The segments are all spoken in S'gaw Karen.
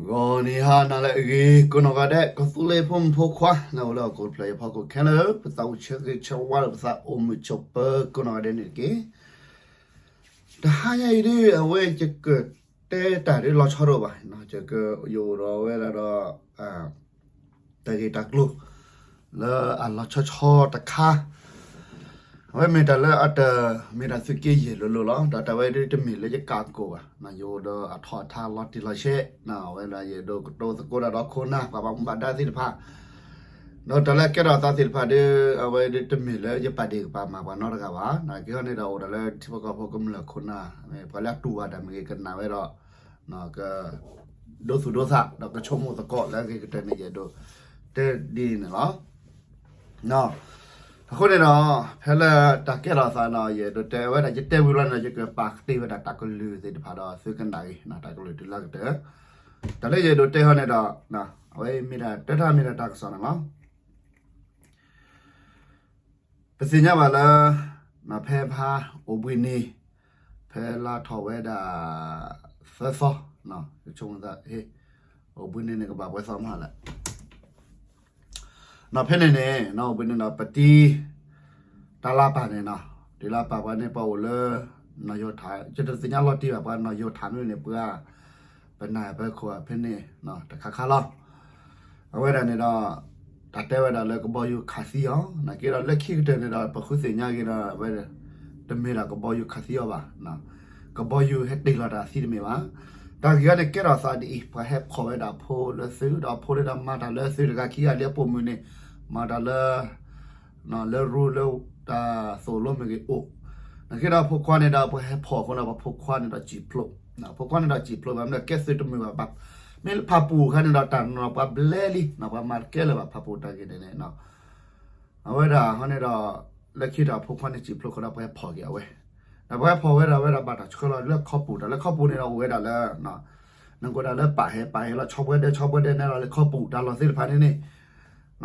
ဂီၤနံၤဟါနၤလၢအဂ့ၤ ကိးနီၢ်ဂၤဒဲး ကီၢ်သူလ့ၤဖိမုၣ်ဖိခွါ လၢအိၣ်လၢဟီၣ်ခိၣ်တဖျၢၣ်အံၤအဖီခိၣ်ခဲလၢာ် ပသးအိၣ်ဆၢဂ့ၤဆၢဝါဒီးပသးအိၣ်မုာ်ဆိးပၢၤကိးနီၢ်ဂၤဒဲးန့ၣ်တက့ၢ်. တဟါညါအံၤဒ် အဝဲယကတဲတၢ်ဒ်လီၤဆီတအိၣ်ဘၣ်, ယကယအိၣ်ဒီးဝဲဒၣ်ဒီး တၢ်ဂ့ၢ်တၢ်ကျိၤ လၢအလီၤဆီဆီတခါ, အဝဲမ့ၢ်တၢ်လၢအတမ့ၢ်တၢ်သုးက့ယဲၢ်လိၤလိၤလီၤ. ဒီးတၢ်ဝဲဒ်တမ့ၢ်လၢယကးကိးဘၣ်, ယအိၣ်ဒီးအထီၣ်အထါလီၤတံၢ်လီၤဆဲး, အဝဲဒၣ်ယအဲၣ်ဒိးကတိၤသကိးတၢ်ဒီးခိၣ်နၢ် ပှၤဘၣ်မူဘၣ်ဒါသ့ၣ်တဖၣ်, ဒီးတၢ်လၢကဲထီၣ်သးသ့ၣ်တဖၣ်ဒီး အဝဲဒ်တမ့ၢ်လၢယပာ်ဒ့ၣ်ကပာ်မၤပှၤနီတဂၤဘၣ်. နာ်က့ဟီန့ၣ်ဒီးအိၣ်ဒီးလၢထံဖိကီၢ်ဖိကမျၢၢ်ခိၣ်နၢ် ပှၤလၢအတူၢ်ဘၣ်တၢ်မ့ၢ်ဂ့ၤ ကနၣ်ဝဲဒီး က ဒိသူၣ်ဒိသး ဒီးကဆိကမိၣ်သကိးလၢအဂ့ၤကတၢၢ်န့ၣ် ယအဲၣ်ဒိးတဲဒ်န့ၣ်လီၤ. အဃိန့ၣ်ဒီး ဖဲလၢတၢ်ကဲထီၣ်သးန့ၣ် ယအဲၣ်ဒိးတဲဝဲဒၣ် ယတဲဝံၤလီၤန့ၣ်ဒီး ယကပာ်ကတ့ၢ်ဝဲဒၣ်တၢ်ကလုၢ်သ့ၣ်တဖၣ်ဒီးသုကနၣ်ဂ့ၤ တၢ်ကလုၢ်တုၤလၢကတၢၢ်, တၢ်လၢယအဲၣ်ဒိးတဲဟီန့ၣ်ဒီး အဝဲမ့ၢ်ဒၣ် တၢ်တၢ်မ့ၢ်ဒၣ်တၢ်ကစီၣ်န့ၣ်လီၤ. ပသ့ၣ်ညါဘၣ်လၢ ဖဲဖါအိၣ်ဘှံးနံၤ ဖဲလါထီၣ်ဝဲဒၣ် သၢသီ ဆိကမိၣ်သး အိၣ်ဘှံးနံၤန့ၣ်ကဘၣ်ပှဲၤသီမးလဲၣ်. ဖဲန့ၣ်န့ၣ် အိၣ်ဘှံးနံၤန့ၣ် ပတံၤ တၢ်လါပၢ်န့ၣ်နီၤ, တံၤလါပၢ်ပှၤန့ၣ် ပှၤအိၣ်လၢ နီၢ်ယိၤထၣ် ယတသ့ၣ်ညါလီၤတံၢ်ဘၣ် ပှၤနီၢ်ယိၤထၣ်မ့ၢ်န့ၣ် ပှၤ ပနၢ်ပၢၢ်ခိၣ်ဖဲန့ၣ် တခါခါလီၤ. အဝဲဒၣ်န့ၣ်ဒီး တၢ်တဲဝဲဒၣ်လၢကဘီယူၤခးသံအီၤ နာ်က့ဒီးလၢခံကတၢၢ်န့ၣ်ဒီး ပဃုသ့ၣ်ညါက့ၤဒီး အဝဲ တမ့ၢ်ဒၣ်ကဘီယူၤခးသံအီၤဘၣ်. ကဘီယူၤဟဲတ့ၢ်လီၤတၢ်သံတမ့ၢ်ဘၣ်. တၢ်ဂ့ၢ်အံၤန့ၣ် ကဲထီၣ်သးဒ်အံၤ ပှၤဟဲဖီၣ်ဝဲဒၣ်ဖိလၢသုး ဒီးဖိန့ၣ်ဒီးမၤတၢ်လၢသုးတဂၤခံဂၤလၢအပိာ်မုၣ်န့ၣ် မၤတၢ်လၢ လၢရူလၢတၢ်သိၣ်လိမ့ၢ်ဂ့ၤအိၣ်, နာ်က့ဒီးဖိခွါန့ၣ်ဒီး ပှၤဟဲဖီၣ်အဃိန့ၣ် ပှၤဖိခွါန့ၣ်ဒီးစံၣ်ဖျိး, ဖိခွါန့ၣ်ဒီးစံၣ်ဖျိးဘၣ် မ့ၢ်ကဲသုးတမုာ်ဘၣ်, မ့ၢ်လၢဖၣ်ပူၣ်အခါန့ၣ်ဒီး တၢ်နီၤပှၤဘျဲလံ, ပှၤမၤတကဲလၢၤဘၣ် ဖၣ်ပူၣ်တၢ်ဂ့ၢ်န့ၣ်န့ၣ် အဝဲဒၣ်ဟီန့ၣ်ဒီး လၢခံဒီးဖိခွါန့ၣ်စံၣ်ဖျိးဃိဒီး ပှၤဟဲဖီၣ်က့ၤအဝဲ, ဒီးပှၤဟဲဖီၣ်ဝဲဒၣ်ဝဲဒၣ်ဘၣ်တၢ်ဆှၢလီၤလၢခီပူၤ, တၢ်လၢခီပူၤန့ၣ်ဒီးအိၣ်ဝဲဒၣ်လၢ နကွၢ်ဒၣ်လၢပာ်ဟဲပာ်ဟဲလီၤ ဆီပှဲဒဲ ဆီပှဲဒဲနဲလီၤလၢခီပူၤ တၢ်လီၢ်သ့ၣ်တဖၣ်န့ၣ်န့ၣ်,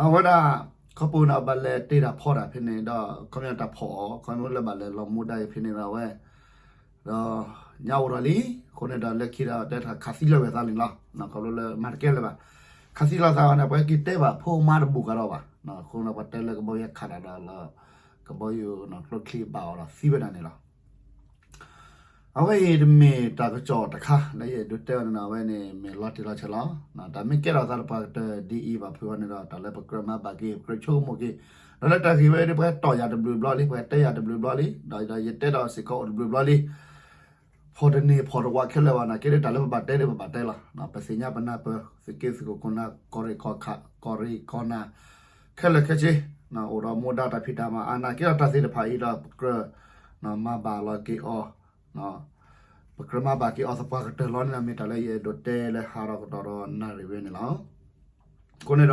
အဝဲဒၣ် ခီပူၤန့ၣ် ဘၣ်လဲၤတ့တၢ်ဖီတၢ်ဖဲန့ၣ်ဒီး ခီပညီတၢ်ဖီၣ်အီၤ ခီပညီလၢဘၣ်လဲၤလီၤမူဒါအံၤဖဲန့ၣ်ဒီးဝဲ ဒီးညါအိၣ်ဒီးလံ, အဃိန့ၣ်ဒီးလၢခံဒီးတဲတၢ်ခးသံလၢဝဲသးန့ၣ်လီၤ, ခီဖျိလၢမၤတကဲလၢၤဘၣ်, ခးသံလီၤသးအီၤန့ၣ် ပှၤဟဲက့ၤတဲဘၣ်ဖိမါတဘူၣ်ကဒီးဘၣ်, အဃိန့ၣ် ပှၤတဲလၢကဘီယူၤခးတၢ်ဒီးလၢ ကဘီယူၤကျိချံဘၣ်အီၤဒီးသံဝဲဒၣ်န့ၣ်လီၤ. အဝဲအံၤတမ့ၢ်တၢ်ကစီၣ်တခါလၢယအဲၣ်ဒိးတဲအီၤန့ၣ် အဝဲန့ၣ်မ့ၢ်လီၤတံၢ်လီၤဆဲးလီၤ. တၢ်မ့ၢ်ကဲထီၣ်သးတပှၤကတၢၢ်ဒ်အံၤဘၣ်ဖုးအီၤန့ၣ်ဒီး တၢ်လၢပကြၢးမၤဘၣ်က့ၤ ပကြၢးဆိကမိၣ်က့ၤ, ဒီးလၢတၢ်ဂ့ၢ်ဝဲဒၣ် ပှၤဟဲတီၢ်ယၤတဘျုးဘျီလံ ပှၤဟဲတဲယၤတဘျုးဘျီလံ, ဒီးယတဲဒီးစ့ၢ်ကီးအိၣ်တဘျုးဘျီလံ ဖီၣ်တန့ၢ်ဖီၣ်တဝးခဲလၢာ်ဘၣ် နာ်က့ဒီးတၢ်လၢပဘၣ်တဲဒီးပဘၣ်တဲလီၤ. ပသ့ၣ်ညါပနၢ်ပၢၢ် သုးက့သုးခိၣ်ခိၣ်နၢ် ကီၢ်ရ့ၣ်ကီၢ်ခး ကီၢ်ရ့ၣ်ကီၢ်နၢ် ခဲလၢာ်ခဲဆ့ အိၣ်ဒီးမူဒါတၢ်ဖံးတၢ်မၤအါ နာ်က့ဒီးတၢ်သ့ၣ်တဖၣ်အံၤဒီးပကြၢး မၤဘၣ်လီၤက့ၤအီၤ ပကြၢးမၤဘၣ်က့ၤအီၤသပှၢ်ကတၢၢ်လီၤန့ၣ် မ့ၢ်တၢ်လၢယအဲၣ်ဒိးတဲလၢဟးထီၣ်ကတီၢ်ဒီးနၣ်ရံၣ်ဝဲန့ၣ်လီၤ. အဃိန့ၣ်ဒီး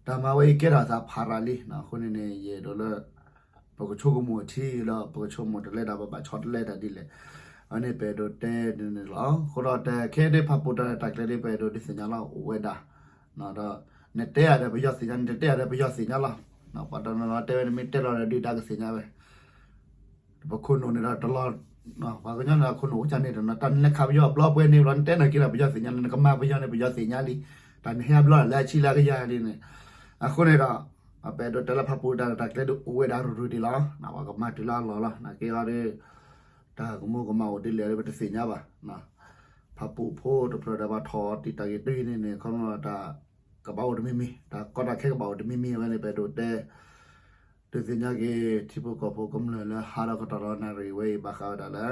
တၢ်မၤဝဲအံၤကဲထီၣ်သးဖးရၤလံ အဃိန့ၣ်န့ၣ် ယအဲၣ်ဒိးလၢ ပကဆိကမိၣ်ထံဒီး ပကဆိကမိၣ်တလဲဒၣ် ပဘၣ်ဆီတလဲဒၣ်ဒ်လဲၣ်, အန့ၣ်ပအဲၣ်ဒိးတဲဒ်န့ၣ်လီၤ. အဃိဒီးတၢ်ခဲအံၤဒ်ဖၣ်ပူၣ်တၢ်တၢ်ကျဲဒ်ပအဲၣ်ဒိးဒုးသ့ၣ်ညါလီၤအိၣ်ဝဲဒၣ်, ဒီး နတဲယၤဒီးပယီၤသ့ၣ်ညါ နတတဲယၤဒီးပယီၤသ့ၣ်ညါလီၤ. ပှၤတနီၤနီၤတဲဝဲန့ၣ် မ့ၢ်တဲလီၤဒီးဒုၣ်ဒါကသ့ၣ်ညါဝဲ ပခိၣ်နူာ်န့ၣ်ဒီးတလီၤ, ပှၤကညီန့ၣ်ဒီးခိၣ်နူာ်အိၣ်ကၢ်န့ၣ်ဒီး တၢ်နလဲၤခးပယီၤဘျီပှဲၤန့ၣ်ဘျီ နတဲနၤက့ၤဒီးပယီၤသ့ၣ်ညါလီၤ နကမၤပယီၤန့ၣ် ပယီၤသ့ၣ်ညါလံ, တၢ်နဟဲဘျီလၢအဆံလၢအကယၤလံန့ၣ်, အဃိန့ၣ်ဒီး ပအဲၣ်ဒိးတဲလၢဖၣ်ပူၣ်တၢ်တၢ်ကျဲဒ်အိၣ်ဝဲဒၣ်ရူၤရူၤဒံးလီၤ, ပှၤကမၤတုၤလၢအလီၢ်လီၤ နာ်က့အီၤဒီး တၢ်ကမူကမၣ်အိၣ်ဒ်လဲၣ်ပတသ့ၣ်ညါဘၣ်, ဖၣ်ပူၣ်ဖိတဖျၢၣ်ဒီးပှၤထီၣ်တံာ်တာ်က့ၤတဂ့ၤန့ၣ်န့ၣ် ခီဖျိတၢ် ကဘၣ်အိၣ်တမံၤမံၤ တၢ်ကီတၢ်ခဲကဘၣ်အိၣ်တမံၤမံၤဝဲန့ၣ် ပအဲၣ်ဒိးတဲ ဒုးသ့ၣ်ညါက့ၤ ထံဖိကီၢ်ဖိကမျၢၢ်လၢဟးထီၣ်ကတီၢ်ဒီးနၣ်ရံၣ်ဝဲအံၤ ဘၣ်ဃးဝဲဒၣ်လၢ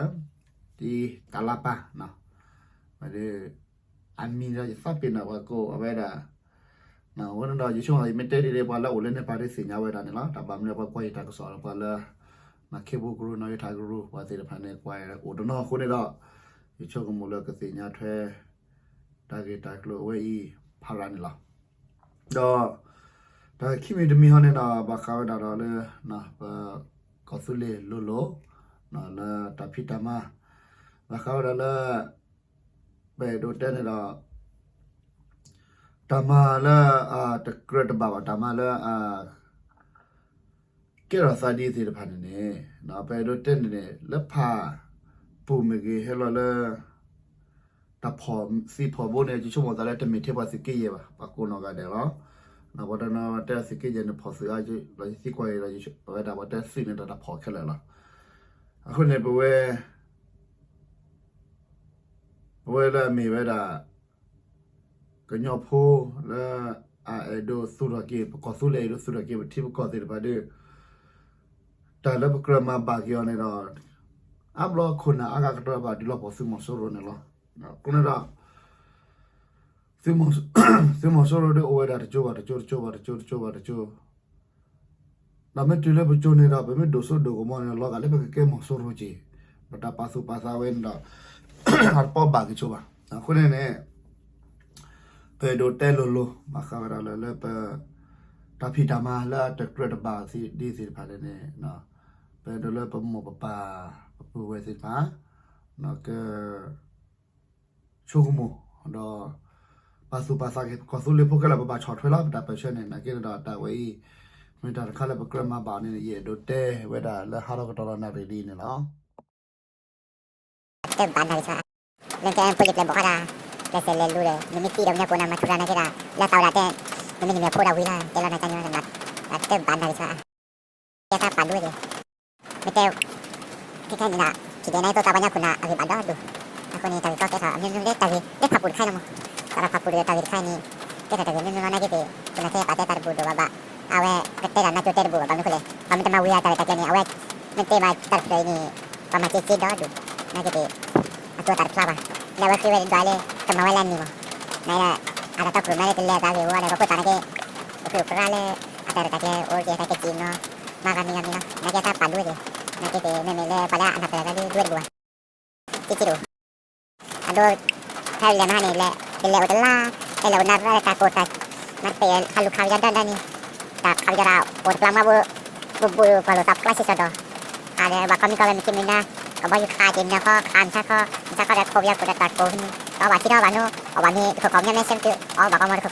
တံၤတၢ်လါပၢ် ဝဲဒၣ် အမံၤဒီးယသးပ့ၤနီၣ်ပှၤကိးအဝဲဒၣ်, အဃိန့ၣ်ဒီး ယဆိကမိၣ် ယမ့ၢ်တဲဒ်န့ၣ် ပှၤလၢအိၣ်လၢန့ၣ်ပာ်ဒုးသ့ၣ်ညါဝဲဒၣ်န့ၣ်လီၤ. တၢ်ဘၣ်မနုၤပှၤကွၢ်ယတၢ်ကစီၣ်ဒီး ပှၤလၢ ခ့ပူၤကရူၢ် နီၢ်ယိၤထၣ်ကရူၢ် ပှၤသ့ၣ်တဖၣ်န့ၣ် ကွၢ်အိၣ်တနီၤအဃိန့ၣ်ဒီး ယဆိကမိၣ်လၢကသ့ၣ်ညါထွဲ တၢ်ဂ့ၢ်တၢ်ကျိၤအဝဲအံၤ ဖးရၤန့ၣ်လီၤ. ဒီး တၢ်ခံမံၤတမံၤဟီန့ၣ်ဒီး ဘၣ်ဃးဝဲဒၣ်ဒီးလၢ ပ ကီၢ်သူလ့ၤလိၤလိၤ လၢတၢ်ဖံးတၢ်မၤ ဘၣ်ဃးဝဲဒၣ်လၢ ပအဲၣ်ဒိးတဲန့ၣ်ဒီး တၢ်မၤလၢ တကြၢးတဘၣ်ဘၣ် တၢ်မၤလၢ ကဲထီၣ်သးဒ်သ့ၣ်တဖၣ်န့ၣ်န့ၣ် ပအဲၣ်ဒိးတဲန့ၣ်န့ၣ် လၢဖၣ်ပူၣ်မ့ၢ်ဂ့ၤ ဟဲလီၤလၢ တၢ် တၢ်ဖီၣ်သံဖီၣ်ဘိန့ၣ် ယဆိကမိၣ်သးလၢတမ့ၢ်ထဲပှၤသုးက့ယဲၢ်ဘၣ်, ပှၤကိးနီၢ်ဂၤဒဲးလီၤ. ပှၤတနီၤတဲသုးက့ယဲၢ်န့ၣ်ဖီၣ်သုးအါ, လီၤယသံကွၢ်အံၤလီၤ, ပဝဲဒၣ်ပှၤတဲသုးန့ၣ်တၢ်တၢ်ဖီၣ်ခဲလၢာ်လီၤ. အဃိန့ၣ် ပဝဲ ပဝဲလၢအမ့ၢ်ဝဲဒၣ် ကညီဖိလၢအအဲၣ်ဒိးသူၣ်ထီၣ်က့ၤ ပကီၢ်သူလ့ၤအဲၣ်ဒိးသူၣ်ထီၣ်က့ၤ ပထံပကီၢ်သ့ၣ်တဖၣ်ဒီး တၢ်လၢပကြၢးမၤဘၣ်က့ၤအီၤန့ၣ်ဒီး အါဘျီခိၣ်နၢ်အါဂၤကတၢၢ်ဘၣ်ဒုးလီၤပှီၢ်သုးမီၤစိရိၤန့ၣ်လီၤ. အဃိန့ၣ်ဒီး သုးမီၤစိရိၤဒီးအိၣ်ဝဲဒၣ်တကၠိဘၣ်တကၠိ တကၠိဘၣ်တကၠိ တကၠိဘၣ်တကၠိ ဒီးမ့ၢ်တုၤလၢပကၠိန့ၣ်ဒီး ပမ့ၢ်ဒိၣ်စိဒိၣ်ကမီၤန့ၣ် လီၤဂာ်လၢပကကဲမီၤစိရိၤက့ၤ, ပတၢ်ပာ်သူၣ်ပာ်သးဝဲန့ၣ်ဒီး အတပီဘၣ်က့ၤဆိဘၣ်. အဃိန့ၣ်န့ၣ် ပအဲၣ်ဒိးတဲလိၤလိၤ ဘၣ်ဃးဝဲဒၣ်လၢ လၢပ တၢ်ဖံးတၢ်မၤလၢအတကြၢးတဘၣ်သ့ၣ်ဒ်သ့ၣ်တဖၣ်န့ၣ်န့ၣ် ပအဲၣ်ဒိးလၢပမိၢ်ပပၢ် ပပုၢ်ဝဲၢ်သ့ၣ်တဖၣ် က ဆိကမိၣ် ဒီး ပာ်သူၣ်ပာ်သးက့ၤ ပကီၢ်သူလ့ၤဖိခဲလၢာ် ပဘၣ်ဆီၣ်ထွဲလီၤ ပတၢ်ပၢၢ်ဆၢန့ၣ် နာ်က့န့ၣ်ဒီး တၢ်ဝဲအံၤ မ့ၢ်တၢ်တခါလၢပကြၢးမၤဘၣ်န့ၣ် ယအဲၣ်ဒိးတဲဝဲဒၣ်လၢဟးထီၣ်ကတီၢ်ဒီးနၣ်ရံၣ်ဒ်အံၤန့ၣ်လီၤ. တၢ်ဘၣ်နၢ်က့ၤဆၢ လၢကဲဖိလံၤပျဲၢ်ဘီၣ်ဃီဒၣ် ကျဲးစၢးလဲၤလူၤဒီး နမ့ၢ်တံၢ်ဒီးမ့ၢ်ညါကိးနၤမၤထူရၤနာ်က့ဒၣ် လၢသးဝဲဒၣ်တဲ နမ့ၢ်နမ့ၢ်ဖိတၢ်ဝံၤလီၤ တဲလီၤနၤကညီ တၢ်ဘၣ်နၢ်က့ၤဆၢ ကဲတၢ်ပာ်ဒိၣ်က့ၤ မ့ၢ်တဲ ခဲခဲန့ၣ်ဒၣ် ထံၣ်ဒဲးနၤသိးသးပှၤညါခိၣ်နၢ်အဂ့ၢ်ဘၣ်ဒီဒိၣ် အဃိန့ၣ် တၢ်ဂ့ၢ်ကီကဲထီၣ်အမျိုးမျိုးလၢတၢ်ဂ့ၢ်လၢဖးပူၤတခါအံၤလီၤမး တၢ်ဖးပူၤဒီးတၢ်ဂ့ၢ်တခါအံၤန့ၣ် ကဲထီၣ်တၢ်ဂ့ၢ်မျိုးမျိုးလီၤ နာ်က့သ့ၣ် ပနၤခဲပာ်တဲတၢ်တဘူၣ်ဒိၣ်ဘၣ်ဘၣ် အဝဲ ကတဲတၢ်နၢ်ကၠိတဲတဘူၣ်ဘၣ် ဘၣ်မနုၤဃိလဲၣ် ပှၤမ့ၢ်တမၤဝံၤအတၢ်ရဲၣ်တၢ်ကျဲၤန့ၣ် အဝဲ မ့ၢ်တဲဘၣ်တၢ်တဖျၢၣ်အံၤန့ၣ် ပှၤမၤစ့စ့ဒီဒိၣ် နာ်က့သ့ၣ် အကျိၤတၢ်တဖျါဘၣ် လၢအဝဲဃ့ဝဲဒွးလၢ ကမၤဝဲလၢအနံၤမး နအံၤ အတၢ်တီခိၣ်ရိၣ်မဲလၢကလဲၤသးဂ့ၢ်ဝီဒီး ပှၤဖိသၣ်နာ်က့ ပကြၢးပရၢလၢ အတၢ်ရဲၣ်တၢ်ကျဲၤအိၣ်က့ၤတၢ်ကဲက့ၤနီၤ မၤဂၤမံၤဂၤမံၤလီၤ နာ်က့တၢ်ပာ်ဒိၣ်က့ၤ နာ်က့သ့ၣ် မ့မ့ၢ်လၢပှၤလၢအနၢ်ပၢၢ်လၢဒွဲတဘူၣ်ဘၣ် က့က့ဒိၣ် အဒိ ဖဲလဲၤမဟါန့ၣ်လဲၤ ကလဲၤအိၣ်တလါ ဖဲလဲၤအိၣ်နၢ်ရၢၣ်လၢတၢ်ကိၢ်တၢ် မၤတပ့ၢ် ဟးလူၤခးပယီၤဒၣ်ဒၣ်န့ၣ် တၢ်ခးပယီၤဒၣ်အိၣ်တပျၢ်မးဘိ ဘိဘိပှၤလိာ်သးပျၢ်စ့စီဒီး အဒီးဘၣ်ကီမံကီဝဲမ့ၢ်က့မ့ၢ်နၤ ကဘီယူၤခးက့ၤနၤခီ ခးမဆါခီ မဆါခီဒီးခိးပယီၤခိၣ်ဒီးတၢ်ကိၢ်ဖဲန့ၣ် တအီၣ်ဘၣ်ထံထီၣ်ဘၣ်နိ အီၣ်ဘၣ်မ့ၢ်တ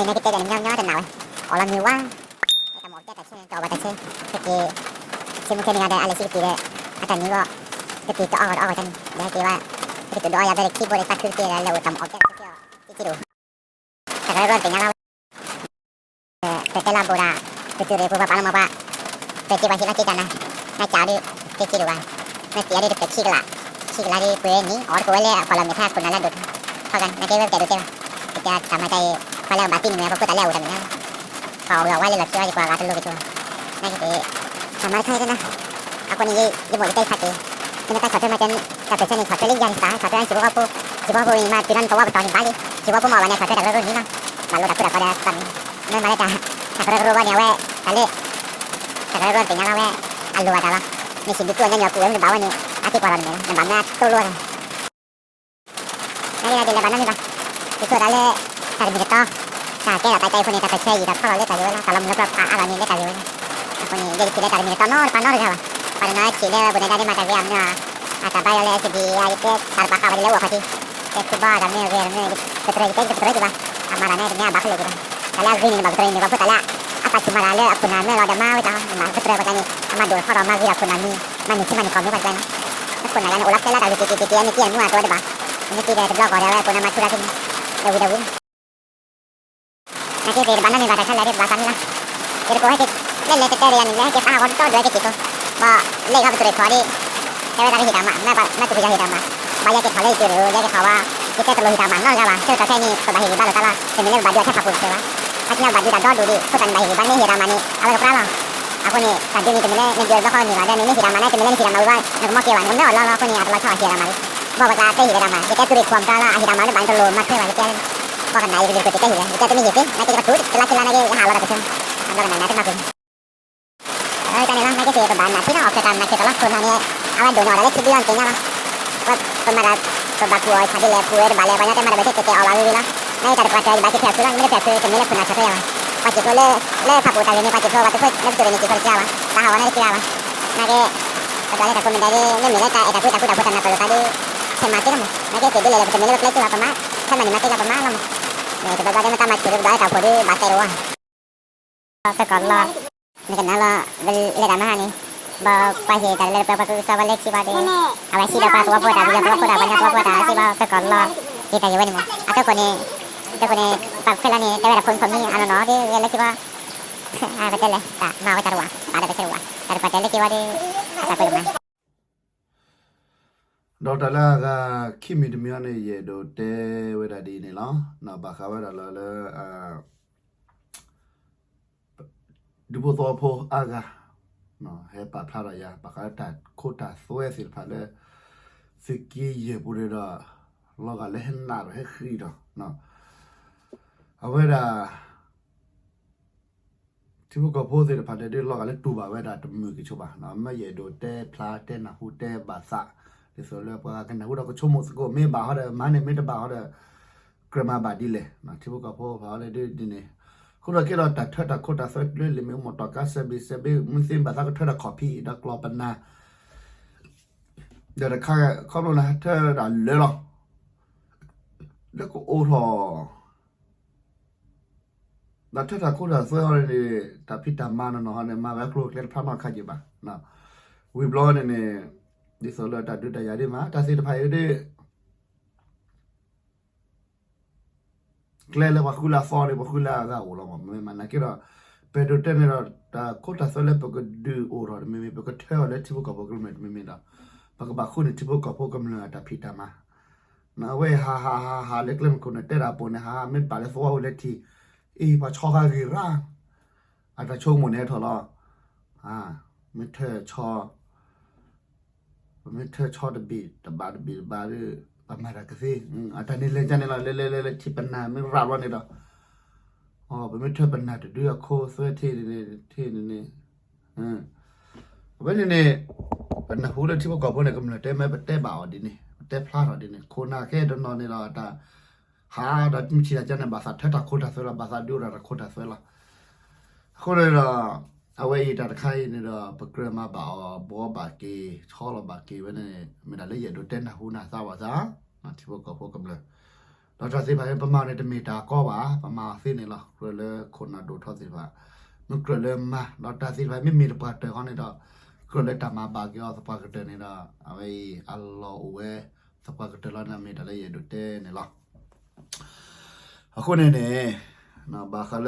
ခိၣ်ခီမ့ၢ်မ့ၢ်စဲမ့ၢ်တုၤ အီၣ်ဘၣ်ကီမီတခိၣ်ခီ တအီၣ်ဘၣ်လၢန့ၣ်ဝူခိၣ်ခီ အန့ၣ်နကတဲဒီးနမညီမညီတနာ်ဝဲ အီၣ်လီၤမ့ၢ်ဝါ တၢ်မၤအီၣ်ကဲတၢ်ဆဲ တအီၣ်ဘၣ်တၢ်ဆဲ ကက့ၤ ဆ့မုၢ်ခဲမ့ၢ်ဂၤဒီး အလဲၤဆံကတံၢ်ဒီး အတၢ်နံၤဂီၢ် ကတံၢ်တအီၣ်ဂီၢ်တအီၣ်ဂီၢ်န့ၣ် ဒီးဟဲက့ၤဝဲ ကတံၢ်တအီၣ်ယၤဒီးခံဘိဒီးတၢ်ခုကတံၢ်ဒီး လဲၤအိၣ်တၢ်မၤအီၣ်ကဲတၢ်ဆဲက့ၤအီၤ က့က့ဒိၣ် တၢ်ကရၢကရိသ့ၣ်ညါလီၤဝဲ ပတဲလၢအဘူးဒီး ပတုၤရ့ၣ်ပူၤပှၤပာ်လီၤမးပှၤ ပစ့ပှၤဟံးလီၤက့ၤတၢ်နၤ နကးဒီး က့က့ဒိၣ်ဘၣ် မ့ၢ်တံၢ်အီၤဒီးတဖျၢၣ်ခံကလး ခံကလးဒီးပှဲၤနံၣ် အီၣ်တကိးဝဲလၢအပှၤလီၤမဲာ်ဖဲအခိၣ်နၢ်လၢအဒိၣ်ထီၣ်ကါ နာ်က့ဝဲပတဲဒိၣ်တဲဘၣ် ပတဲတၢ်မၤတၢ်အံၤ ပှၤလၢအဘၣ်သံန့ၣ်မ့ၢ်ပှၤဖိသၣ်လၢအအိၣ်တၢ်မ့ၢ်ညါ ပှၤအီၣ်ဂၤဝါလၢလီၤခံဝဲယပှၤဂၤတလိၤက့ၤကၠိဘၣ် နာ်က့သ့ၣ် တၢ်မၤတခါအံၤတနၤ အဃိန့ၣ် ယမိၢ်ယတဲဆါက့ၤ မ့ၢ်တၢ်ဆီၣ်ထွဲမၤစၢၤ တၢ်ပၢၢ်ဆၢန့ၣ် ဆီၣ်ထွဲလၢယၤန့ၣ်သး ဆီၣ်ထွဲဟံၣ်ဖိဃီဖိ ဟံၣ်ဖိဃီဖိမ့ၢ်မၤတုၤလၢနပဝီပတီၢ်န့ၣ်ဘၣ်လံ ဟံၣ်ဖိဃီဖိမ့ၢ်အီၣ်ဘၣ်န့ၣ် ဆီၣ်ထွဲတၢ်ကရၢကရိန့ၣ်လီၤ ဘၣ်လိာ်တၢ်ဖိတၢ်ဖီဒီးတၢ်မ့ၢ် မ့ၢ်မၤလၢတၢ် တၢ်ကရၢကရိဘၣ်န့ၣ် အဝဲ တၢ်လၢ တၢ်ကရၢကရိသ့ၣ်ညါလီၤဝဲ အလိၣ်ဘၣ်တၢ်လီၤ မ့ၢ်စံးဘျုးကၠိညီညီကူၣ်ဝဲမ့ၢ်ဘၣ်ဝဲန့ၣ် အက့ၤကွၢ်လီၤတမ့ၢ်လီၤ နဘၣ်မ့ၢ်အတိၢ်လိာ်တၢ် နာ်က့ဒီး လဲၤဘၣ်နီတမံၤဘၣ်. ယဆိကမိၣ်သးလၢ တၢ်တမံၤတတီၤ တၢ်ကဲထီၣ်တၢ်ကဲအံၤအဃိန့ၣ် တၢ်ပၢၢ်ဆၢအံၤ တၢ်ဖျီလီၤလၢတၢ်ဂ့ၢ်ဝဲလီၤ. တၢ်လီၤမုၢ်လီၤဖျိဖးအါဂၤန့ၣ်လၢတၢ်ဂ့ၢ်ဝဲလီၤ. အဃိန့ၣ် ယဲယထံၣ်လၢတၢ်တမံၤတတီၤနီတပၤနီတဂၤဘၣ်. ပှၤတနီၤထံၣ်လၢပူၤန့ၣ် တၢ်ဒ်မၤတၢ်ဂ့ၤအမနုၤ အတၢ်ဘါယွၤလၢ SSPP ယတဲ တၢ်တပာ်ဃာ်ဝဲဒၣ်လၢအိၣ်အခီၣ်ထံး တဲခူဘီတၢ်မ့ၢ်ဂ့ၤတမ့ၢ် ကတြၢၤယတဲ ကတြၢၤယဘၣ်. အမၤတၢ်န့ၣ် တမ့ၢ်အဘၣ်ဖဲလဲၣ်က့ၤဘၣ်. တၢ်လၢအဂ့ၤန့ၣ် နဘၣ်ကတြၢၤန့ၣ် ပှၤဖိသၣ်လၢ အတၢ်ဆူၣ်မၤတၢ်လၢအခိၣ်နၢ်မ့ၢ်လီၤဒီးမၤဝဲတၢ် နဘၣ်ကတြၢၤပှၤကျါန့ၣ် အမၤဒိၣ်ထီၣ်ဒီးမၤဂ့ၤဒီးခိၣ်နၢ်မံၤ မၤန့ၢ်ထံမၤန့ၢ်ကီၢ်မ့ၢ်ပှၤကျါန့ၣ် အခိၣ်နၢ်လၢန့ၣ် အိၣ်လီၤဖဲလၢတၢ်ဂ့ၤက့ၤက့ၤက့ၤက့ၤ အမ့ၢ်က့ၤအမူအတိၢ်ဝဲတဘၣ်. မ့ၢ်က့ၤဒီးတဘျီဂီၤဒီး အဝဲကိးနၤမၤထူရၣ်ဖဲန့ၣ် လၢဝံၤဒီးဝံၤ နာ်က့သ့ၣ်တဘၣ်နီတမံၤဘၣ်တၢ်ခဲလၢာ်ဒ်ပှၤသးမံၤလီၤ. ယတကိးဟဲက့ၤ လၢလဲၤတဲတဲဒီးယၤန့ၣ် လဲၤဟဲက့ၤသးဟးဂီၤတီဒီးဟဲက့ၤစ့ၢ်ကီး ဘၣ်လဲၤဂီၤပတြၢၤခိးဒီး တဲဝဲသးလၢဟ့ၣ်တၢ်မၤ မ့ၢ်ဘၣ်မ့ၢ်တူၢ်ပယီၤဟ့ၣ်တၢ်မၤ ဘၣ်ယဲက့ၤထီၣ်လၢယတုၤဒီး ယဲက့ၤထီၣ်ဝဲ ယတဲတလိၣ်ဟ့ၣ်တၢ်မၤနီတဂၤဘၣ် ဆၢကတီၢ်ခဲအံၤန့ၣ် ပဘၣ်ဟ့ၣ်ဂံၢ်ဘါလိာ်သးလီၤ တမ့ၢ်လၢပဘၣ်ဒုးအထဲဖးပူၤတကဲဘၣ် ဟဲက့ၤဘၣ်ဒုးတၢ်ဒီဒူၣ်ဒံး ဖိသၣ်န့ၣ်ဘၣ်ဟ့ၣ်ဂံၢ်ဘါမ့ၢ်ဟ့ၣ်တၢ်မၤန့ၣ် အဝဲကပြၢလီၤ အဃိန့ၣ် တၢ်ဒုးန့ၣ် တမ့ၢ်လၢ မ့ၢ်ဒုးတဘျီဃီန့ၢ်ဘၣ်ဒီး မ့ၢ်ဟ့ၣ်တၢ်မၤန့ၣ် တမ့ၢ်လၢနဟ့ၣ်တၢ်မၤဝံၤဘၣ် နကမီၢ်က့ၤဘၣ် နကမၢအီၣ်လီၤလီၤ အဃိန့ၣ် အတလီၤဆီဟ့ၣ်တၢ်မၤလံ ဘၣ်ပှၤကျါတဲဟ့ၣ်ဝဲတၢ်မၤ ယတဲသုးရ့ၣ်ခိၣ်မတၤလီၤ အဟ့ၣ်တၢ်မၤလၢဘၣ်နတလိၣ်မၤထွဲဘၣ် ယတဲ ပှၤကနၣ်ယကလုၢ်ကတၢၢ်တဲဟ့ၣ်ဝဲ ယတဲတမ့ၢ်ဟ့ၣ်သ့ နာ်က့ယကထူၣ်တလါခံလါနာ်က့ ယဟးလီၤတၢ်ပၢၢ်ဆၢ အဘျီကနၣ်နၤတမၤကွံာ် တၢ်န့ၣ်လီၤ နာ်က့သ့ၣ် ပဘၣ်နၢ်ထံနီၤ အီၣ်ဖျဲၣ်တၢ်မၤစၢၤတၢ်လီၤ ခိၣ်နၢ်န့ၣ် အဝဲဒိၣ်န့ၢ်အီၣ်တၢ်လၢခံဘျီအီၤသ့ၣ်ညါလီၤ ပမၤတၢ် ပဘၣ်ကူၣ်အီၤဆၣ်ဒ်လဲၣ် ကူၣ်ဝဲတဘၣ်လဲၣ် ပှၤညီတဲမၤတၢ်ဘၣ်ဆၢတဲာ်တဲာ်အီၣ်ဘၣ်ဝံၤဝံၤလီၤ နာ်က့တၢ်တပှၤစၢၤ ယဘၣ်က့ၤဖျဲၣ်အီၤဆူလီၤ ယမ့ၢ်တဖျဲၣ်အီၤဆူ တမ့ၢ်လၢခိၣ်နၢ်ဆီၣ်ထွဲယၤဘၣ် ပှၤစံၣ်ဖျိလၢ လၢဖးပူၤတၢ်ဂ့ၢ်န့ၣ် ပှၤစံၣ်ဖျိပှၤတဖျၢၣ်လၢပတြၢၤန့ၣ် စံၣ်ဖျိတက့ၢ်ဘၣ် တၢ်ဟးဂီၤန့ၣ်တက့ၢ်ဘၣ် နာ်က့ ပဒွးလၢတၢ်ကိးမံၤဒဲးဒီး မ့မ့ၢ်လၢတၢ်အဲၣ်တၢ်ကွံတၢ်ဃူတၢ်ဖိးတၢ်နၢ်ပၢၢ်လိာ်သးဒီး ဆဲးမၤသ့လီၤမး နာ်က့သ့ၣ်ဒ်လဲၣ်ဒီး ပတမ့ၢ်လၢပကျဲက့ၤဘၣ်ပမၤ ဆဲးမၤန့ၣ်မၤသ့လီၤပမၤလီၤမး တဘျီဘျီဒီးမ့ၢ်တၢ်မၤစၢၤဒီးပဒွးလၢတၢ်အိၣ်ဖှိၣ်ဒီး ဘၣ်တဲတဝီ သကိးလီၤ နကနၣ်လီၤ လဲၤတၢ်မဟါန့ၣ် ဘၣ်ပှၤဟ့ၣ်တၢ်လၢပှၤကစီပှၤလဲၤခံဘၣ်ဒီး အဝဲစံးဒီးပှၤသဝီဖိတၢ် ပယီၤသဝီဖိတၢ် ပှၤညီသဝီဖိတၢ် ပှၤညီသဝီဖိတၢ် စံး သၢကီးလီၤ ယတၢ်ဂ့ၢ်ဝဲန့ၣ်မး အသၢကီးန့ၣ် သၢကီးန့ၣ် ပာ်ခွဲးလီၤန့ၣ် တဲဝဲဒၣ်ဖိမုၣ်ဖိမုၣ်အနီၢ်နီၢ်ဒ်ဝဲလၢခံဘီ ပတဲလဲၣ် တၢ်မၤဝဲတၢ်တဝာ် ပာ်ဒီးပတဲတဝာ် တၢ်တပာ်တဲလၢခံဘီဒီး အတၢ်ပှဲၤဒိၣ်မး ဒီးတၢ်လၢအဂၤခံမံၤတမံၤအံၤန့ၣ် ယအဲၣ်ဒိးတဲဝဲဒၣ်ဒ်အံၤန့ၣ်လီၤ. ဘၣ်ဃးဝဲဒၣ်လၢ ဒူဖိသဝီဖိအါဂၤ ဟဲပာ်ဖျါထီၣ်ယၤ ဘၣ်ဃးလၢတၢ်ခိတၢ်သွဲသ့ၣ်တဖၣ်လၢ သုးက့ယဲၢ်ပူၤန့ၣ်ဒီး လီၤဂာ်လၢဟဲနးထီၣ်ဟဲဃံးထီၣ် အဝဲဒၣ် ထံဖိကီၢ်ဖိသ့ၣ်တဖၣ်န့ၣ် ဒ်လီၤဂာ်လၢတူၢ်ဘၣ်ဝဲဒၣ်တမုာ်က့ၤဆိဘၣ်, မ့ၢ်ယအဲၣ်ဒိးတဲဖျါတဲနၢ်ဟူတဲဘၣ်သး ဒ်သိးလၢပှၤကနၢ်ဟူဒီးကဆိကမိၣ်သကိး မ့ၢ်ဘၣ်ဟီဒီးမၤန့ၣ် မ့ၢ်တဘၣ်ဟီဒီး ကြၢးမၤဘၣ်ဒ်လဲၣ်, ထံဖိကီၢ်ဖိဖးအီၤလၢဒ်န့ၣ်, အဃိဒီးက့ဒီးတၢ်ထၢတၢ်ခိတၢ်သွဲလၢလံာ်မ့ၢ်အိၣ်မ့ၢ်တီၢ်ကါစဲးဘ့ၣ်စဲးဘ့ၣ် မ့ၢ်သ့မ့ၢ်ဘၣ်သးကထၢတၢ်ခီၣ်ဖံးဒီးကျီၢ်ပနၢ် ဒီးတခါ ခီဖျိလၢဟဲထၢဒၣ်လၢလီၤ လၢကအိၣ်ထီၣ် ဒီးထၢတၢ်ခိတၢ်သွဲဟီန့ၣ် တၢ်ဖံးတၢ်မၤနီၢ်နီၢ်ဟီန့ၣ် မၤဝဲအကျိၤအကျဲတဖျါနီတခါက့ၤဘၣ်. ဝံၤဘျီန့ၣ်န့ၣ် ဒ်သိးလၢတၢ်ဒုးတၢ်ယၤဒ်မး တၢ်သ့ၣ်တဖၣ်အံၤဒ် ကျဲလၢပှၤဃုလၢအသီန့ၣ် ပှၤဃုလၢအဂၤအိၣ်လီၤမး မ့ၢ်မးနာ်က့ဒီး ပအဲၣ်ဒိးတဲန့ၣ်ဒီး တၢ်ခိတၢ်သွဲလၢပကဒုးအိၣ်ထီၣ်တမံၤမံၤ ပကထၢအီၤလၢထံဖိကီၢ်ဖိကမျၢၢ်တမံၤမံၤဒီး ပကဘၣ်ဃုန့ၢ်ထံဖိကီၢ်ဖိကမျၢၢ်အတၢ်ဖံးတၢ်မၤ အဝဲဟးဟးဟးဟးလၢကျဲမုၢ်ခိၣ်န့ၣ် တဲဒၣ်ပိာ်န့ၣ် ဟးဟးမ့ၢ်ဘၣ်လၢသဝီအိၣ်လၢထံၣ် အံၤပှၤဆီဃါဂ့ၤရၣ် အတၢ်ဆိကမိၣ်န့ၣ်ဟဲထီၣ်လီၤ. မ့ၢ်ထၢၣ်ဆီ ပမ့ၢ်ထၢၣ်ဆီတဘ့ၣ်တဘၣ်တဘ့ၣ်တဘၣ်ဒီး ပမၤတၢ်ကသ့ အတၢ်န့ၣ်လဲၤကန့ၣ်လီၤ လဲၤလဲၤလဲၤလဲၤထံၣ်ပနၢ်မ့ၢ်ရၣ်ဘျီန့ၣ်ဒီး ပမ့ၢ်ထၢၣ်ပနၢ်တဒုအခိသွဲထံၣ်န့ၣ် ထံၣ်န့ၣ်န့ၣ် အဝဲန့ၣ်န့ၣ် ပနၢ်ဟူလၢထံဖိကီၢ်ဖိန့ၣ် ကမျၢၢ်တဲမ့ၢ်ပတဲဘၣ်အီၤဒ်န့ၣ် ပတဲဖျါထီၣ်ဒ်န့ၣ် ခိၣ်နၢ်ခဲတနီၤန့ၣ်ဒီးတၢ် ဟးဒီးမုၢ်ဆံးတၢ်ကန့ၣ် ဘၣ်သးထၢတၢ်ခိတၢ်သွဲလီၤ ဘၣ်သးဒုးအိၣ်ဒီးတၢ်ခိတၢ်သွဲလီၤ. အဃိန့ၣ်ဒီး အဝဲအံၤတၢ်တခါအံၤန့ၣ်ဒီး ပကြၢးမၤဘၣ်အီၤ ဘှီဘၣ်က့ၤ ဆီလီၤဘၣ်က့ၤဝဲန့ၣ် မ့ၢ်ဒၣ်လၢယအဲၣ်ဒိးတဲနၢ်ဟူနၢ်သးဘၣ်သး ထံဖိကီၢ်ဖိကမျၢၢ် ဒီးတၢ်သ့ၣ်တဖၣ်အံၤ ပမၤန့ၣ်တမ့ၢ်တၢ်ကီဘၣ် ပမၤအီၤသ့န့ၣ်လီၤ ကြၢးလၢခိၣ်နၢ်ဒိၣ်ထီသ့ၣ်တဖၣ် မ့ၢ်ကြၢးလၢမၤ ဒီးတၢ်သ့ၣ်တဖၣ်မ့မ့ၢ်သပှၢ်ကတၢၢ်ဃီန့ၣ်ဒီး ကြၢးလၢတၢ်မၤဘၣ်က့ၤအီၤသပှၢ်ကတၢၢ်န့ၣ်ဒီး အဝဲအံၤအလီၢ်အိၣ်ဝဲ သပှၢ်ကတၢၢ်လီၤန့ၣ် မ့ၢ်တၢ်လၢယအဲၣ်ဒိးတဲန့ၣ်လီၤ. အဃိန့ၣ်န့ၣ် ဘၣ်ဃးလၢ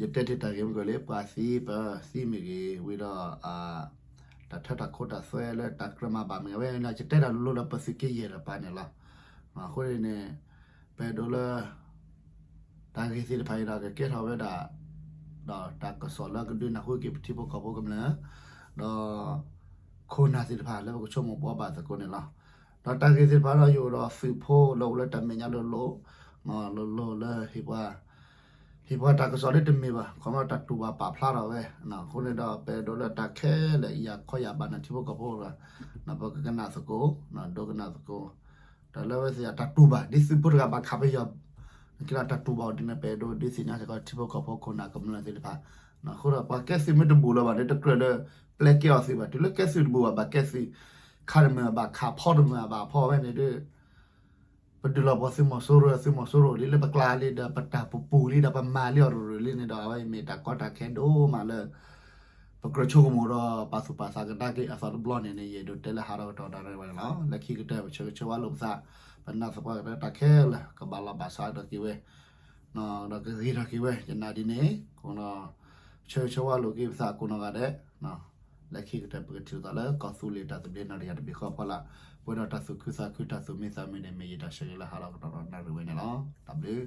ယတဲတ့ၢ်တၢ်ဂ့ၢ်မ့ၢ်ဂ့ၤလၢ ပှၤသံပသံမ့ၢ်ဂ့ၤ ဝံၤဒီး တၢ်ထၢတၢ်ခိတၢ်သွဲလၢတၢ်ကြၢးမၤဘၣ်မ့ၢ်ဂ့ၤ အဝဲန့ၣ် ယတဲတၢ်လိၤလိၤလၢပသုးက့ယဲၢ်တပၤန့ၣ်လီၤ. အဃိန့ၣ်န့ၣ် ပအဲၣ်ဒိးလၢ တၢ်ဂ့ၢ်သ့ၣ်တဖၣ်အံၤဒီး ကကဲထီၣ်ဝဲဒၣ် ဒီးတၢ်ကစီၣ်လၢကဒုးနၢ်ဟူက့ၤပထံဖိကီၢ်ဖိကမျၢၢ် ဒီး ခိၣ်နၢ်သ့ၣ်တဖၣ်လၢပကဆိကမိၣ်ဘှီဘၣ်သကိးန့ၣ်လီၤ. ဒီးတၢ်ဂ့ၢ်သ့ၣ်တဖၣ်ဒီး ယအိၣ်ဒီးသုးဖိလၢအိၣ်လၢတၢ်မဲာ်ညါလိၤလိၤ လိၤလိၤလၢ ဟ့ၣ်ပှၤတၢ်ကစီၣ်လၢတမ့ၢ်ဘၣ် ခီဖျိတၢ်တူၢ်ဘၣ်ပာ်ဖျါထီၣ်ဝဲ အဃိန့ၣ်ဒီး ပအဲၣ်ဒိးလၢတၢ်ခဲလၢာ် ယၤခီယၤဘၣ်န့ၣ် ထံဖိကီၢ်ဖိ ပကကနၣ်သကိး ဒိကနၣ်သကိး တၢ်လၢဝဲသ့ၣ်အတၢ်တူၢ်ဘၣ် ဒ်သုးဖိတဂၤဘၣ်ခးပယီၤ က့ဒီးတၢ်တူၢ်ဘၣ်အီၤဒ်န့ၣ် ပအဲၣ်ဒိးဒုးသ့ၣ်ညါစ့ၢ်ကီးထံဖိကီၢ်ဖိခိၣ်နၢ်ကမျၢၢ်သ့ၣ်တဖၣ် အဃိဒီးပှၤကဲသုးမ့ၢ်တဘူၣ်လၢၤဘၣ်န့ၣ် တကြၢးလၢ ပျဲကဲအီၤသုးဘၣ် တုၤလၢကဲသုးတဘူၣ်ဘၣ် ဘၣ်ကဲသုး ခးတမုာ်ဘၣ်ခး ဖီတမုာ်ဘၣ်ဖီဝဲန့ၣ်ဒီး ပဒုးလီၤပှီၢ်သုးမီၤစိရိၤ သုးမီၤစိရိၤလံလၢပကျါလံဒီး ပတၢ်ပပူၤလံဒီး ပမၤလံအီၤရူၤရူၤလံန့ၣ်ဒီး အဝဲအံၤမ့ၢ်တၢ်ကီတၢ်ခဲဒိၣ်မးလၢ ပကြၢးဆိကမိၣ်ဒီးပာ်သူၣ်ပာ်သးကဒါက့ၤအသီတဘျီန့ၣ်န့ၣ် ယအဲၣ်ဒိးတဲလၢဟးထီၣ်ကတီၢ်ဒၣ်ဝဲန့ၣ်လီၤ. လၢခံကတၢၢ် ပဆၢဂ့ၤဆၢဝါလိာ်ပသး ပနာ်သပှၢ်ကတၢၢ်တၢ်ခဲလၢာ် ကဘၣ်လီၤဘၣ်စးထီၣ်က့ၤဝဲ ဒီးကဂ့ၤထီၣ်က့ၤဝဲ ယနာ်ဒ်န့ၣ် ကိးနီၢ် ဆၢဂ့ၤဆၢဝါလိာ်က့ၤပသးကိးနီၢ်ဂၤဒဲး လၢခံကတၢၢ်ပကထံၣ်လိာ်သးလၢကီၢ်သူလ့ၤတၢ်သဘျ့နီၢ်တယၢ်တဘ့ၣ်ဃီအဖီလာ် ပဝဲဒီးတၢ်သူၣ်ခုသးခု တၢ်သူၣ်မံသးမုာ်န့ၣ် မ့ၢ်ယတၢ်ဆၢဂ့ၤလၢဟးထီၣ်ကတီၢ်ဒီးနၣ်ရံၣ်ဝဲန့ၣ်လီၤ. တၢ်ဘျုး